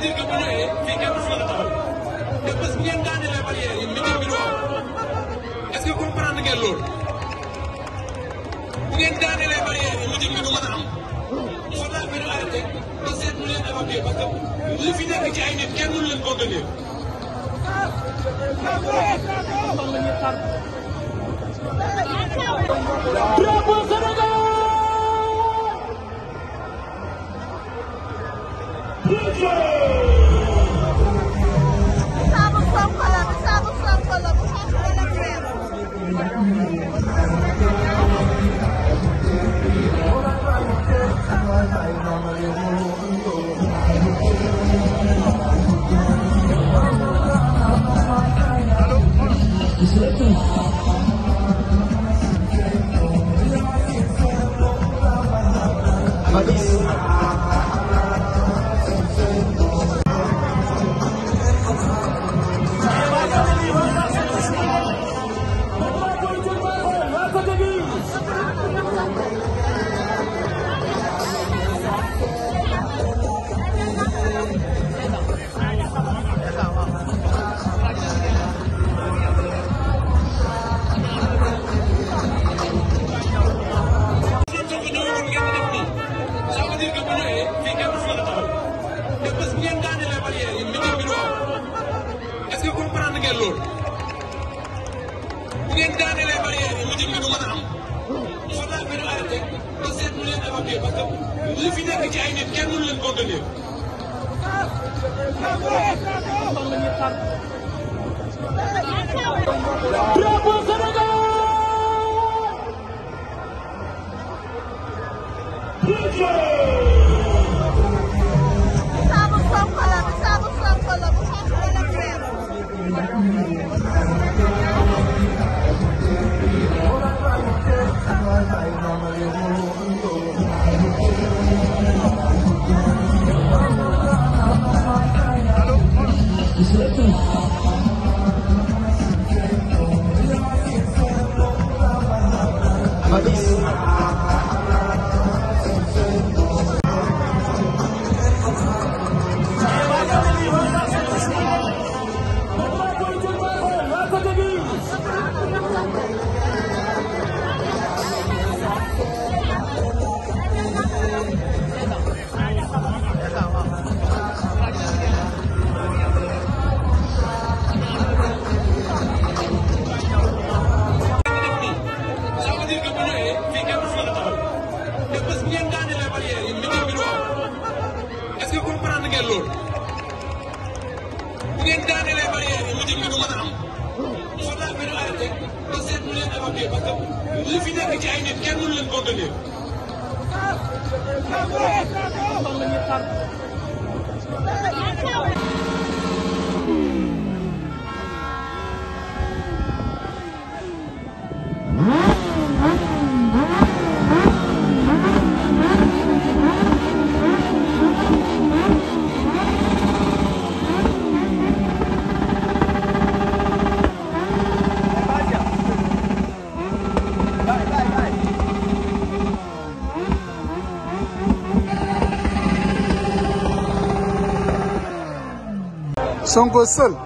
dire que bu ñëwee fii kenn mos la taxaw te bés bu ngeen daanelee barrière yi meeting bi du am est-ce que comprendre ngeen loolu bu ngeen daanelee barrière yi meeting bi du mën a am moo tax bi ñu arrêté ba seet ñu leen évacuer parce que li fi nekk ci ay nit kenn mënu leen contenir. Bravo Sénégal! est-ce que comprendre ngeen loolu bu ngeen daanelee barrière yi meeting bi du mën a am moo tax bi ñu arrêté ba seet ñu leen évacuer parce que li fi nekk ci ay nit kenn mënu leen contenir. Bravo Sénégal! est-ce que comprendre ngeen loolu bu ngeen daanelee barrière yi meeting bi du mën a am moo tax bi ñu arrêté ba seet ñu leen évacuer parce que li fi nekk ci ay nit kenn mënu leen contenir. Sonko seul